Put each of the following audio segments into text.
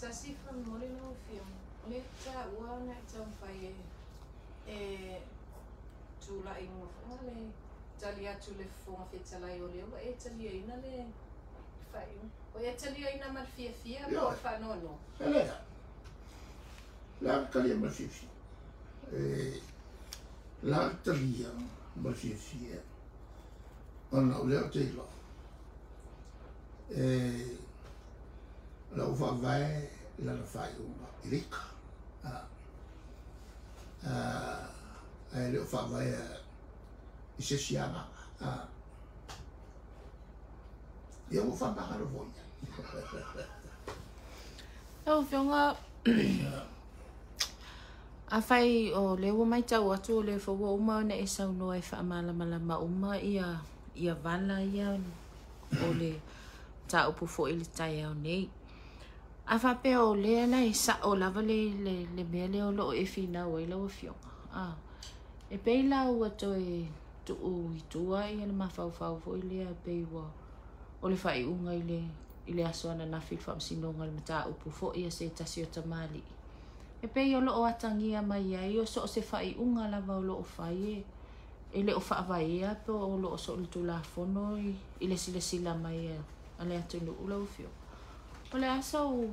Tasi faamolemole lau Afioga, o lea e taua ona e taumafai e tulai foi le tali atu i le Fofoga Fetalai o lea ua e taliaina le faaiuga. Ua e taliaina ma le fiafia po o le faanoanoa? E leai, o le a le talia ma le fiafia? O le a le talia ma le fiafia ona o lea ou te iloa o la ua faavae lana faaiuga i le ika, ae le o faavaea i se isi agaga. Ia ua faamagalo foi ia. Lau Afioga, afai o lea ua matau atu o lea foi ua uma ona e saunoa e faamalamalama uma ia vala ia o le mataupu foi i le taeao nei. A faapea o lea la e sao lava le mea lea o lo o e finau ai lau Afioga, e pei la ua toe tuu i tua ia le mafaufau foi lea e pei ua o le faaiuga i le aso ananafi i le faamasinoga o le mataupu foi a se tasi o tamalii. E pei o lo o atagia mai ai o so o se faaiuga lava o lo o fai e le o faavaea po o lo o solitulafono i le silasila mai a le atunuu lau Afioga. O le a sau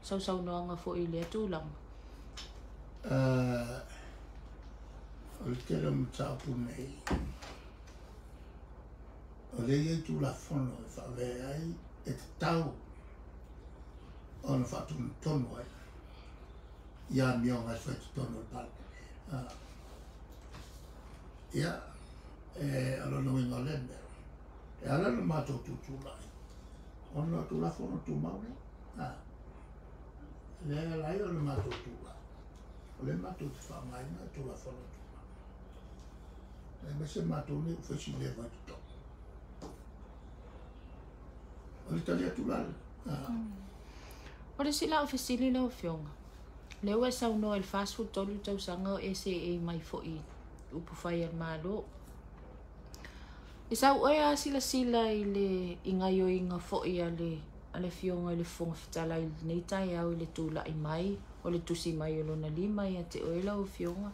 sausaunoaga foi i lea tulaga? O le tele o mataupu nei, o lea e i ai Tulafono e faavae ai e tatau ona faatonutonu ai ia amioga e fai i totonu o le Palemene. Ia, o lona uiga o lea mea, e ala ona matou tutulai, ona o Tulafono Tumau nei. Lea e ala ai ona matou tulai, o lea matou te faaaogaina Tulafono Tumau. Aemaise matou nei ua fai si leva i totonu. O le tali atu la. O le isi lau fesili lau Afioga, lea ua e saunoa i le 43 tausaga o e seei mai foi upufai a le Malo. I sau oe a silasila i le i gaoioiga foi a le Afioga i le Fofoga Fetalai i lenei taeao i le tulai mai o le tusi mai o lona lima ia te oe lau Afioga.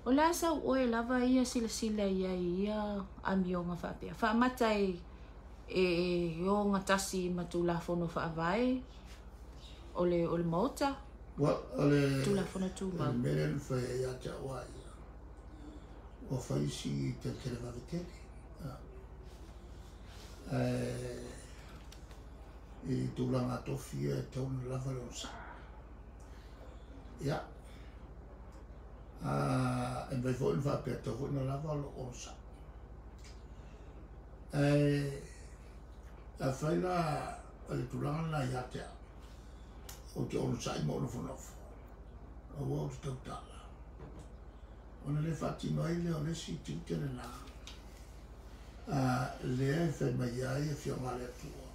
O le a sau oe lava ia silasila i ai ia amioga faapea. Faamata e ogatasi ma Tulafono Faavae o le Maota? O le Tulafono Tumau. O le mea lea na fai ai ia te au a ia, ua fai si teletele vave tele. I tulaga tofi e tatau ona lava le onosai. Ia, e mafai foi ona faapea e tatau foi ona lava lou onosai. Afai la o le tulaga lena ia te au, ou te onosai ma ou nofonofo, aua ou te tautala, ona le faatino ai lea o le isi tiute lena, lea e fai mai ai Afioga a le Atua,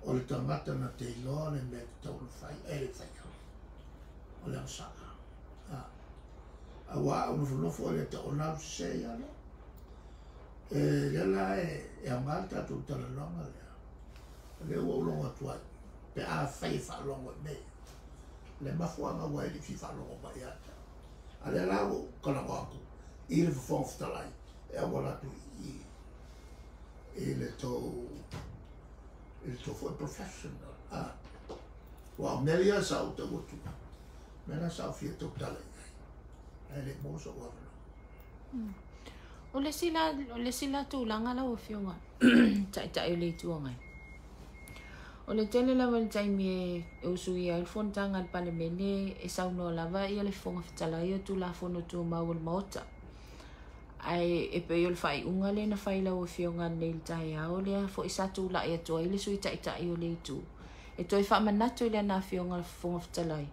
o le tagata na te iloa le mea e tatau ona fai, ae le faia, o le agasala. Aua ou nofonofo e le tatau ona alu sese ia lea. Lea la e aoga le tatou talanoaga lea, lea ua ou logo atu ai, pe a fai e faalogo i mea, le mafuaaga ua e le i fia faalogo mai ia te au. A lea la ua ou talanoa atu i le Fofoga Fetalai e auala atu i le tou foi professional. Aua o mea ia sa ou tau atu, mea la sa ou fia tautala i ai, ae le maua sou avanoa. O le isi la tulaga lau Afioga, Taitai o le Itu Agai. O le tele lava le taimi e usuia ai le fonotaga a le Palemene e saunoa lava ia le Fofoga Fetalai o Tulafono Tumau o le Maota. Ae e pei o le faaiuga lea na fai lau Afioga nei i le taeao lea foi sa tulai atu ai le Sui Taitai o le Itu. E toe faamanatu i lana Afioga le Fofoga Fetalai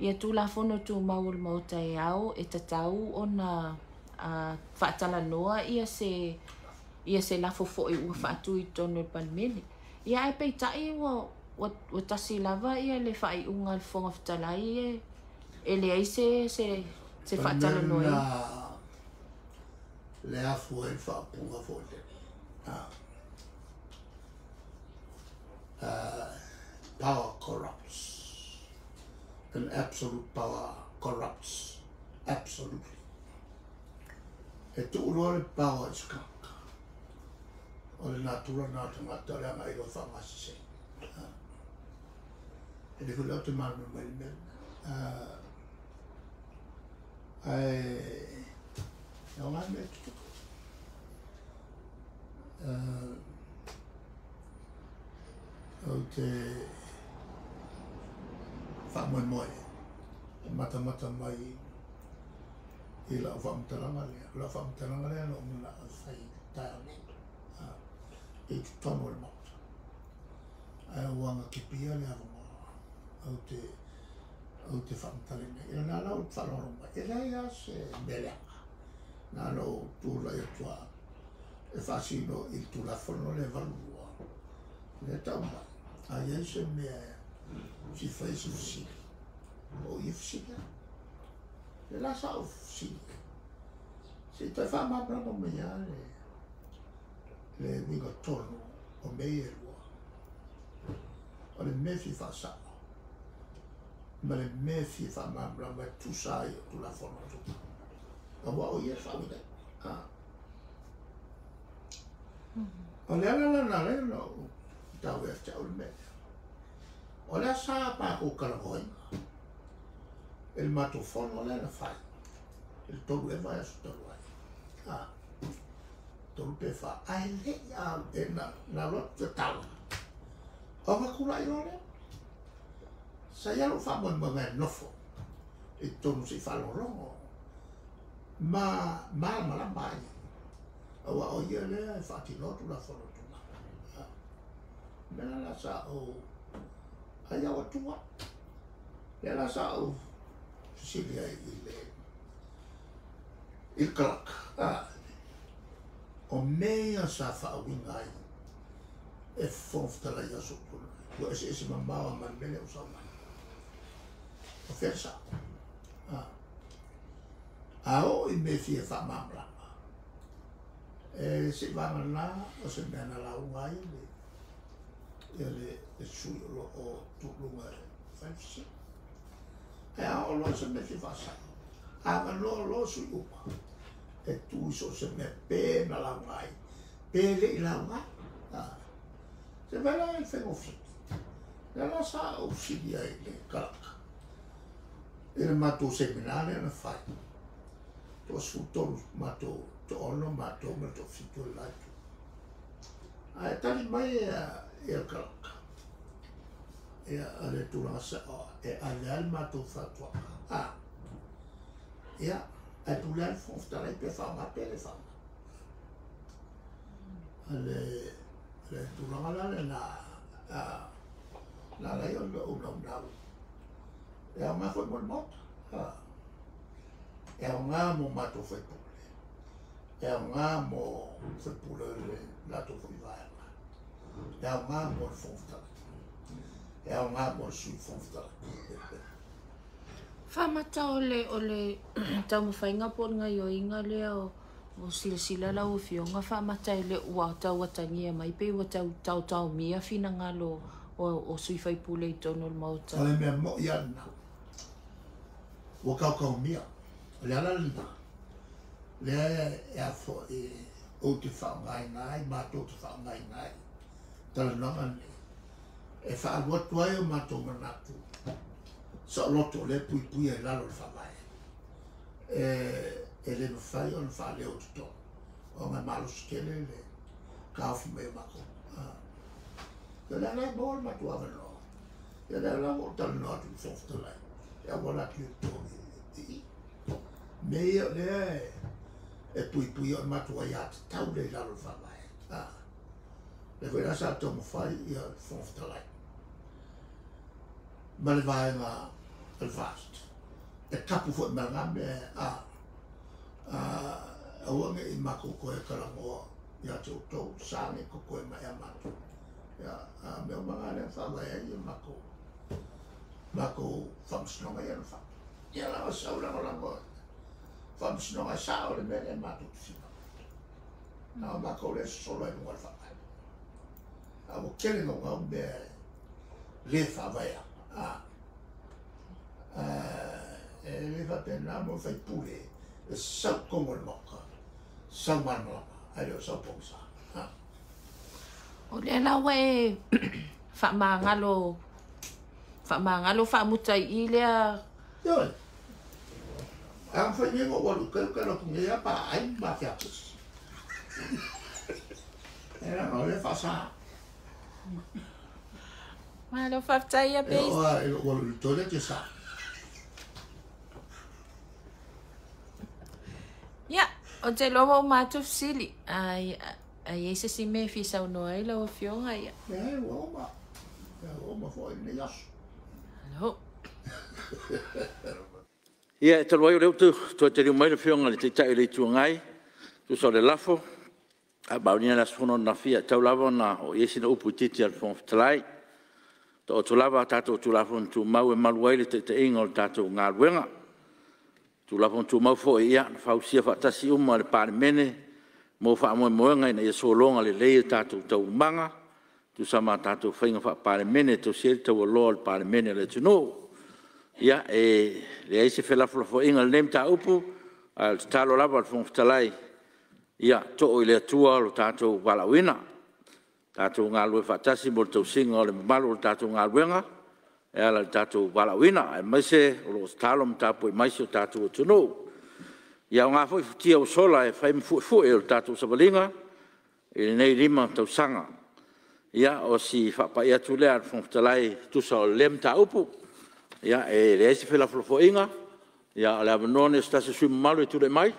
ia Tulafono Tumau o le Maota e ao e tatau ona faatalanoa ia se lafo foi ua faatu i totonu o le Palemene. Ia ae peitai ua tasi lava ia le faaiuga a le Fofoga Fetalai e leai se faatalanoaina. Le afu ai le faaupuga foi lele. Power corrupts. An absolute power corrupts absolutely. E tuu loa le power i se tagata, o le natura lena o le tagata o le agai loa e faaaogasese. E le foi la ou te malamalama i le mea lena. Ae e aoga le mea e tutupu. Ou te faamoemoe e matamata mai i lau faamatalaga lea. O lau faamatalaga lea na ou manao e fai i le taeao nei i totonu o le Maota. Ae ua agakipia le avanoa ou te ou te faamatalaina ai. Ia lena la ua ou faalogologo mai, e leai lava se mea leaga. Na ona ou tulai atu lava e faasino i le Tulafono lea e 82, lea e tau mai, a i ai se mea e fia fai ai se fesili, o i e fesili ai. Lea la sa ou fesili ai, se i toe faamalamalama mai lava le, le uiga tonu o mea ia e lua. O le mea e fia faasao ma le mea e fia faamalamalama e tusa ai o Tulafono Tumau. Aua o ia e faauiga ai. O le ala la na ala ai ona ou tau ia te au le mea lea. O lea sa matou talanoaina i le matou fono lea na fai i le 3 ea vaiaso talu ai. 3 pe 4, ae le i e na, na alu atu tatala, ona tulai loa lea. Sa i ai lou faamoemoega e nofo i totonu se i faalogologo ma malamalama ai, aua o ia lea e faatinoa Tulafono Tumau. O le mea la sa ou ai au atua, lea la sa ou fesili ai i le i le kalaka, o mea ia sa faauiga ai e Fofoga Fetalai i aso ua tuanai, ua eseese mamao lava ma le mea lea ua sau mai. O fea le sao? A oo i mea e fia faamalamalama, e se i vagana o se mea na lauga ai le ia le, le sui o lo o tuuluga e fai le fesili. Ae a oo loa se mea e fia faasao, avanoa loa sui uma e tu i so o se mea pe na lauga ai, pe le i lauga ai. Se mea la e faigofie. Lea la sa ou fesili ai i le kalaka i le matou seminar lea na fai. Toa-13 matou, toa-6 matou ma le toa-7 o le la itu. Ae tali mai ia le kalaka, ia o le tulaga sao e ave lava le matou fautuaga. Ia, ae pule lava le Fofoga Fetalai pe faaaoga pe le faaaoga. O le, le tulaga la lena na ala ai ona ou naunau e aoga foi mo le Maota. E aoga mo matou faipule, e aoga mo faipule o le latou foi vaega, e aoga mo le Fofoga Fetalai, e aoga mo le Sui Fofoga Fetalai. Faamata o le o le taumafaiga po o le gaioiga lea o o silasila lau Afioga faamata e le ua tau atagia mai pei ua tau taotaomia finagalo o o sui faipule i totonu o le Maota. O le mea moi lava lena, ua taotaomia. O le ala lena, lea e a foi ou te faaaogaina ai, matou te faaaogaina ai talanoaga nei, e faaalu atu ai o matou manatu saoloto o lea e puipuia i lalo o le Faavae, e le mafai ona faaleo i totonu, ona e malosi tele le taofi mai o matou. O lea la e maua le matou avanoa, ia lea la ua ou talanoa atu i le Fofoga Fetalai, e auala atu i totonu i i. Mea ia o lea e puipuia o le matou aiatatau lea i lalo o le Faavae. Lea foi la sa taumafai ia le Fofoga Fetalai ma le vaega o le FAST e tapu foi ma lena mea aua ne i matou toe talanoa ia te outou, sa ne i totoe mai ia matou. Ia, a mea uma na lea na faavae ai ia matou matou faamasinoga ia na fai. Ia la o sau lagolago faamasinoga e sao le mea lea matou te finau. Na o matou lea e sosolo ai luga o le faavae. A ua tele naunau mea le faavaea. faapena mo le faipule e sau i totonu o le Maota, sau malamalama ae le o sau pogisa. O lea la ua e faamagalo faamagalo faamuta i i lea. Ioe. A mafai nei ona ou alu i tai ou te alu atu nei lava pa ai ma afea atu. E leaga o lea e faasa. Malo faafetai ia E oo lava i lou alu i le toilet e sa. Ia, ou te iloa ua uma atu fesili. A i ai se isi mea e fia saunoa ai lau Afioga, ia. Leai, ua uma. Ua uma foi lenei aso. Malo. Ia, e talu ai o lea ua toe taliu mai le Afioga i le Taitai o le Itu Agai e tusa o le lafo na faamaonia i le aso fono ananafi, e tatau lava ona oo i ai sina upu itiiti a le Fofoga Fetalai. Taoto lava a tatou Tulafono Tumau e malu ai le taitaiga o le tatou galuega. O Tulafono Tumau foi na fausia faatasi uma e le Palemene mo faamoemoega ina ia sologa lelei a tatou taualumaga e tusa ma tatou faiga Faa-Palemene e tausia ai le taualoa o le Palemene o le atunuu. Ia, e leai se felafolafoaiga i lenei mataupu, ae o le tatalo lava a le Fofoga Fetalai, ia too i le Atua lo tatou valaauina, tatou galulue faatasi mo le tausiga o le mamalu o le tatou galuega e ala i le tatou valaauina, aemaise o lo o tatalo ma tapuai mai si o tatou atunuu. Ia aoga foi futia ua sola e fai ma fu'efu'e o le tatou savaliga i lenei 5 tausaga. Ia o si faapai atu lea a le Fofoga Fetalai e tusa o lea mataupu. Ia e leai se felafolafoaiga, a o le avanoa lenei o se tasi o sui usufono mamalu e tulai mai.